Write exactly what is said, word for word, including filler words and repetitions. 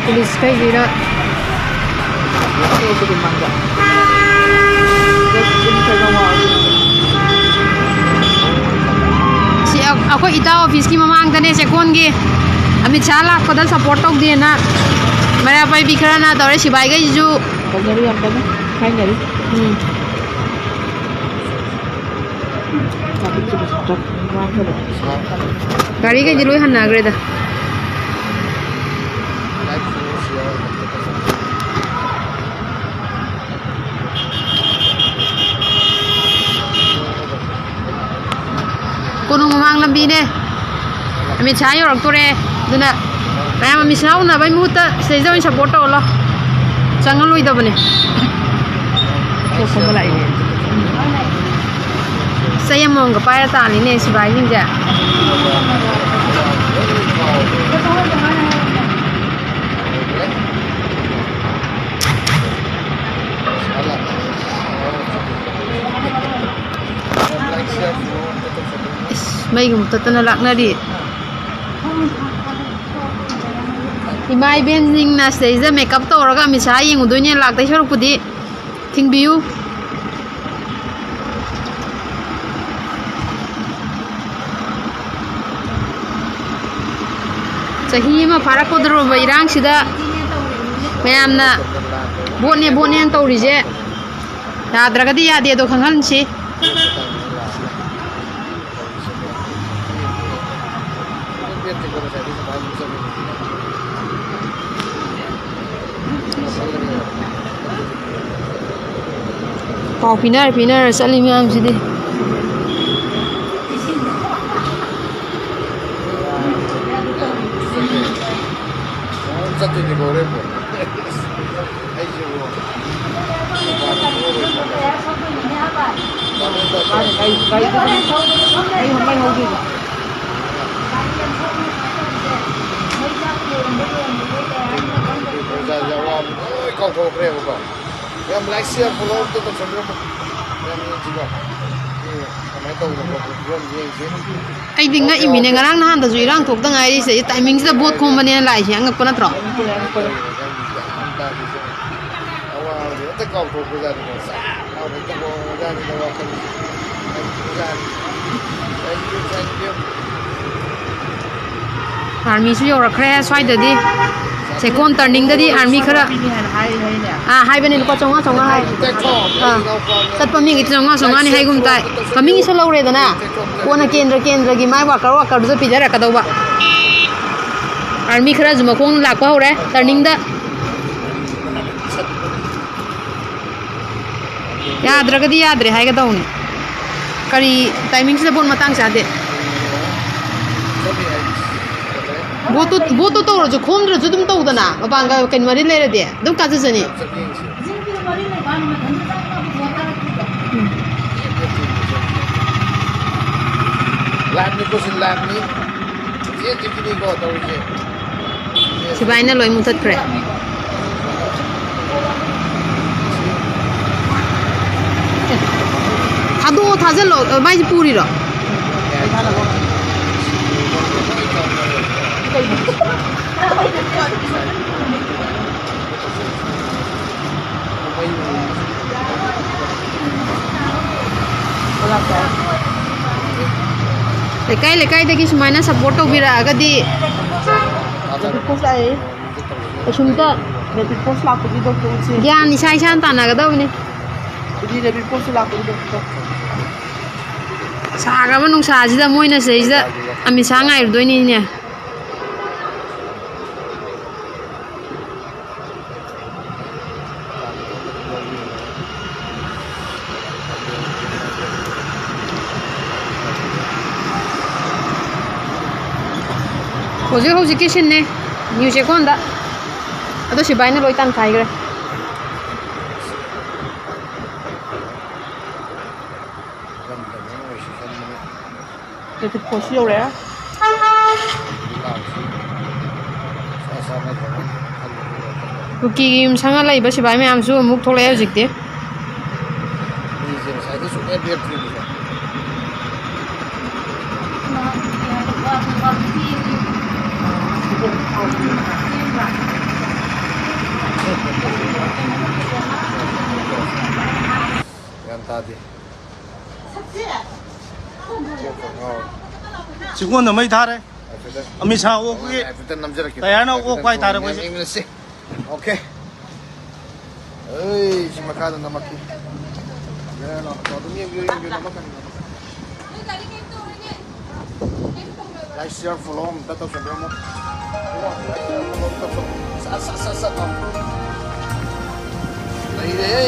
Police ꯀꯩꯒꯤꯔ? ꯁꯤ ꯑ-, ꯑꯩꯈꯣꯏ ꯏꯇꯥ ꯑꯣꯐꯤꯁꯀꯤ ꯃꯃꯥꯡꯗꯅꯦ, ꯆꯦꯛꯀꯣꯟꯒꯤ꯫ ꯑꯃꯤꯠ ꯁꯥꯍ ꯂꯥꯛꯄꯗ ꯁꯞꯄꯣꯔꯠ ꯇꯧꯗꯦꯅ ꯃꯩꯔꯥ ꯄꯥꯏꯕꯤ ꯈꯔꯅ ꯇꯧꯔꯦ, ꯁꯤꯕꯥꯏꯈꯩꯁꯤꯁꯨ꯫ ꯇꯧꯅꯔꯤ ꯌꯥꯝ ꯀꯟꯅ, ꯈꯥꯏꯅꯔꯤ꯫ ꯎꯝ꯫ ꯒꯥꯔꯤꯈꯩꯗꯤ ꯂꯣꯏ ꯍꯟꯅꯈ꯭ꯔꯦꯗ꯫ ꯀꯣꯅꯨꯡ ꯃꯃꯥꯡ ꯂꯝꯕꯤꯅꯦ꯫ ꯑꯃꯤꯠ ꯁꯥꯍ ꯌꯧꯔꯛꯇꯣꯔꯦ꯫ ꯑꯗꯨꯅ ꯃꯌꯥꯝ ꯑꯃꯤꯠ ꯁꯥꯍ ꯎꯅꯕꯩ ꯃꯍꯨꯠꯇ ꯁꯤꯗꯩꯗ ꯑꯣꯏꯅ ꯁꯞꯄꯣꯔꯠ ꯇꯧꯔ ꯂꯥꯎ꯫ ꯆꯪꯍꯜꯂꯣꯏꯗꯕꯅꯦ꯫ ꯆꯦꯛ ꯈꯣꯝꯕ ꯂꯥꯛꯏꯅꯦ꯫ ꯆꯩ ꯑꯃꯃꯝꯒ ꯄꯥꯏꯔ ꯇꯥꯜꯂꯤꯅꯦ ꯁꯤꯕꯥꯏꯁꯤꯡꯁꯦ꯫ ꯏꯁ, ꯃꯩꯒ ꯃꯨꯊꯠꯇꯅ ꯂꯥꯛꯅꯔꯤ꯫ ꯏꯃꯥ ꯏꯕꯦꯟꯁꯤꯡꯅ ꯁꯤꯗꯩꯁꯤꯗ ꯃꯦꯀꯞ ꯇꯧꯔꯒ ꯑꯃꯤꯠ ꯁꯥꯍ ꯌꯦꯡꯉꯨꯗꯣꯏꯅꯦ, ꯂꯥꯛꯇꯣꯏ ꯁꯔꯨꯛꯄꯨꯗꯤ꯫ ꯊꯤꯡꯕꯤꯌꯨ꯫ ꯆꯍꯤ ꯑꯃ ꯐꯥꯔꯛꯀꯗꯧꯔꯕ ꯏꯔꯥꯡꯁꯤꯗ ꯃꯌꯥꯝꯅ ꯚꯣꯠꯅꯦ, ꯚꯣꯠꯅꯦꯅ ꯇꯧꯔꯤꯁꯦ ꯌꯥꯗ꯭ꯔꯒꯗꯤ ꯌꯥꯗꯦ, ꯑꯗꯣ ꯈꯪꯍꯟꯁꯤ꯫ ꯄꯥꯎ ꯄꯤꯅꯔ ꯄꯤꯅꯔ ꯆꯠꯂꯤ ꯃꯌꯥꯝꯁꯤꯗꯤ꯫ ꯆꯠꯇꯣꯏꯅꯤꯀꯣ ꯍꯣꯔꯦꯟꯕꯨ꯫ ꯑꯩꯁꯤꯕꯨ꯫ ꯃꯥꯅꯦ, ꯒꯥꯔꯤ, ꯒꯥꯔꯤꯗꯨ ꯑꯗꯨꯝ ꯃꯩ ꯍꯧ-, ꯃꯩ ꯍꯧꯗꯣꯏꯅꯤ꯫ ꯂꯣꯏ ꯀꯥꯎꯊꯣꯛꯈ꯭ꯔꯦꯕꯀꯣ꯫ ꯌꯥꯝ like, share, follow ꯑꯝꯇ ꯇꯧꯁꯟꯕꯤꯔꯝꯃꯣ꯫ ꯌꯥꯝ ꯌꯦꯡꯁꯤꯀꯣ꯫ ꯎꯝ꯫ ꯀꯃꯥꯏꯅ ꯇꯧꯕꯅꯣ ꯈꯣꯠꯄꯅꯣ ꯐꯤꯕꯝꯁꯦ ꯌꯦꯡꯁꯦ꯫ ꯑꯩꯗꯤ ꯉꯛꯏꯃꯤꯅꯦ, ꯉꯔꯥꯡ ꯅꯍꯥꯟꯗꯁꯨ ꯏꯔꯥꯡ ꯊꯣꯛꯇ ꯉꯥꯏꯔꯤ, ꯁꯤꯗꯒꯤ ꯇꯥꯏꯃꯤꯡꯁꯤꯗ ꯚꯣꯠ ꯈꯣꯝꯕꯅꯦꯅ ꯂꯥꯛꯏꯁꯦ, ꯑꯉꯛꯄ ꯅꯠꯇ꯭ꯔꯣ? ꯑꯋꯥꯕꯁꯦ ꯍꯦꯛꯇ ꯀꯥꯎꯊꯣꯛꯄꯖꯥꯠꯅꯤꯀꯣ꯫ ꯆꯥꯛ ꯂꯥꯎꯅ ꯍꯦꯛꯇ ꯍꯣꯡꯕꯖꯥꯠꯅꯤꯗ ꯋꯥꯈꯜꯁꯦ꯫ ꯂꯩꯇ꯭ꯔꯖꯥꯠꯅꯤ꯫ Thank you, thank you꯫ ꯑꯥꯔꯃꯤꯁꯨ ꯌꯧꯔꯛꯈ꯭ꯔꯦ ꯁ꯭ꯋꯥꯏꯗꯗꯤ꯫ ꯁꯦꯀꯣꯟ ꯇꯔꯅꯤꯡꯗꯗꯤ ꯑꯥꯔꯃꯤ ꯈꯔ, ꯑꯥ, ꯍꯥꯏꯕꯅꯤ, ꯂꯨꯄꯥ ꯆꯥꯝꯃꯉꯥ, ꯆꯥꯝꯃꯉꯥ ꯍꯥꯏ꯫ ꯑꯥ, ꯆꯠꯄ ꯃꯤꯒꯤꯗꯤ ꯆꯥꯝꯃꯉꯥ, ꯆꯥꯝꯃꯉꯥꯅꯤ ꯍꯥꯏꯒꯨꯝ ꯇꯥꯏ꯫ ꯃꯃꯤꯡꯒꯤꯁꯨ ꯂꯧꯔꯦꯗꯅ, ꯀꯣꯟꯅ ꯀꯦꯟꯗ꯭ꯔ ꯀꯦꯟꯗ꯭ꯔꯒꯤ ꯃꯥꯏ ꯋꯥꯀꯔ ꯋꯥꯀꯔꯗꯨꯗ ꯄꯤꯖꯔꯛꯀꯗꯧꯕ꯫ ꯑꯥꯔꯃꯤ ꯈꯔꯁꯨ ꯃꯈꯣꯡ ꯂꯥꯛꯄ ꯍꯧꯔꯦ ꯇꯔꯅꯤꯡꯗ꯫ ꯌꯥꯗ꯭ꯔꯒꯗꯤ ꯌꯥꯗ꯭ꯔꯦ ꯍꯥꯏꯒꯗꯧꯅꯤ꯫ ꯀꯔꯤ ꯇꯥꯏꯃꯤꯡꯁꯤꯗ ꯚꯣꯠ ꯃꯇꯥꯡ ꯆꯥꯗꯦ꯫ ꯚꯣꯠꯇꯨ, ꯚꯣꯠꯇꯨ ꯇꯧꯔꯁꯨ ꯈꯣꯝꯗ꯭ꯔꯁꯨ ꯑꯗꯨꯝ ꯇꯧꯗꯅ, ꯃꯄꯥꯟꯒ ꯀꯩꯅꯣ ꯃꯔꯤ ꯂꯩꯔꯗꯤ ꯑꯗꯨꯝ ꯀꯥꯖꯖꯅꯤ꯫ ꯂꯥꯟꯅꯤꯀꯣ ꯁꯤ, ꯂꯥꯟꯅꯤ꯫ ꯆꯦꯟꯗ꯭ꯔꯤꯁꯤꯅꯤꯀꯣ ꯇꯧꯔꯤꯁꯦ꯫ ꯁꯤꯕꯥꯏꯅ ꯂꯣꯏ ꯃꯨꯊꯠꯈ꯭ꯔꯦ꯫ ꯊꯥꯗꯣꯛꯑꯣ, ꯊꯥꯖꯤꯜꯂꯣ꯫ ꯃꯥꯏꯁꯦ ꯄꯨꯔꯤꯔꯣ? ꯂꯩꯀꯥꯏ ꯂꯩꯀꯥꯏꯗꯒꯤ ꯁꯨꯃꯥꯏꯅ ꯁꯞꯄꯣꯔꯠ ꯇꯧꯕꯤꯔꯛꯑꯒꯗꯤ꯫ ꯔꯦꯄꯤꯗ ꯐꯣꯔꯁ ꯂꯥꯛꯑꯦ꯫ ꯀꯩꯁꯨꯝꯇ ꯔꯦꯄꯤꯗ ꯐꯣꯔꯁ ꯂꯥꯛꯄꯒꯤꯗꯣ ꯎꯠꯁꯤ꯫ ꯒ꯭ꯌꯥꯟ ꯏꯁꯥ ꯏꯁꯥꯅ ꯇꯥꯟꯅꯒꯗꯕꯅꯤ꯫ ꯑꯗꯨꯗꯤ ꯔꯦꯄꯤꯗ ꯐꯣꯔꯁ ꯂꯥꯛꯄꯒꯤꯗꯣ ꯎꯠꯁꯤ꯫ ꯁꯥꯈ꯭ꯔꯕ ꯅꯨꯡꯁꯥꯁꯤꯗ ꯃꯣꯏꯅ ꯁꯤꯗꯩꯁꯤꯗ ꯑꯃꯤꯠ ꯁꯥ ꯉꯥꯏꯔꯨꯗꯣꯏꯅꯤꯅꯦ꯫ ꯍꯧꯖꯤꯛ ꯍꯧꯖꯤꯛꯀꯤ ꯁꯤꯟꯅꯦ ꯅ꯭ꯌꯨ ꯆꯦꯛꯀꯣꯟꯗ꯫ ꯑꯗꯣ ꯁꯤꯕꯥꯏꯅ ꯂꯣꯏ ꯇꯥꯟꯊꯥꯏꯈ꯭ꯔꯦ꯫ ꯔꯦꯄꯤꯗ ꯐꯣꯔꯁ ꯌꯧꯔꯛꯑꯦ꯫ ꯀꯨꯀꯤꯒꯤ ꯌꯨꯝꯁꯪꯒ ꯂꯩꯕ ꯁꯤꯕꯥꯏ ꯃꯌꯥꯝꯁꯨ ꯑꯃꯨꯛ ꯊꯣꯛꯂꯛꯑꯦ ꯍꯧꯖꯤꯛꯇꯤ꯫ ꯃꯤꯁꯦ ꯉꯁꯥꯏꯗꯩ ꯁꯨꯡꯂꯦꯞ ꯂꯦꯞꯇ꯭ꯔꯤꯕꯀꯣ꯫ ꯇꯥꯗꯦ꯫ ꯆꯤꯡꯒꯣꯟꯗ ꯃꯩ ꯊꯥꯔꯦ꯫ ꯑꯃꯤꯠ ꯁꯥꯍ ꯑꯣꯛꯄꯒꯤ ꯍꯥꯏꯐꯦꯠꯇꯪ ꯅꯝꯖꯔꯛꯀꯦ꯫ ꯇꯌꯥꯔꯅ ꯑꯣꯛꯄ ꯍꯥꯏꯇꯥꯔꯦ ꯑꯩꯈꯣꯏꯁꯦ꯫ ꯌꯦꯡꯃꯤꯟꯅꯁꯤ꯫ ꯑꯣꯀꯦ꯫ ꯑꯩ ꯁꯤ ꯃꯈꯥꯗ ꯅꯝꯃꯛꯈꯤ꯫ ꯌꯥꯔꯦ, ꯂꯥꯎ꯫ ꯑꯗꯨꯝ ꯌꯦꯡꯕꯤꯌꯨ, ꯌꯦꯡꯕꯤꯌꯨ, ꯅꯝꯃꯛꯀꯅꯤ, ꯅꯝꯃꯛꯀꯅꯤ꯫ Like, share, follow ꯑꯝꯇ ꯇꯧꯁꯟꯕꯤꯔꯝꯃꯣ꯫ Like, share, follow ꯑꯝꯇ ꯇꯧꯁꯟꯕꯤꯔꯝꯃꯣ꯫ ꯁꯠ, ꯁꯠ, ꯁꯠ, ꯁꯠ ꯇꯧ꯫ ꯂꯩꯔꯦ꯫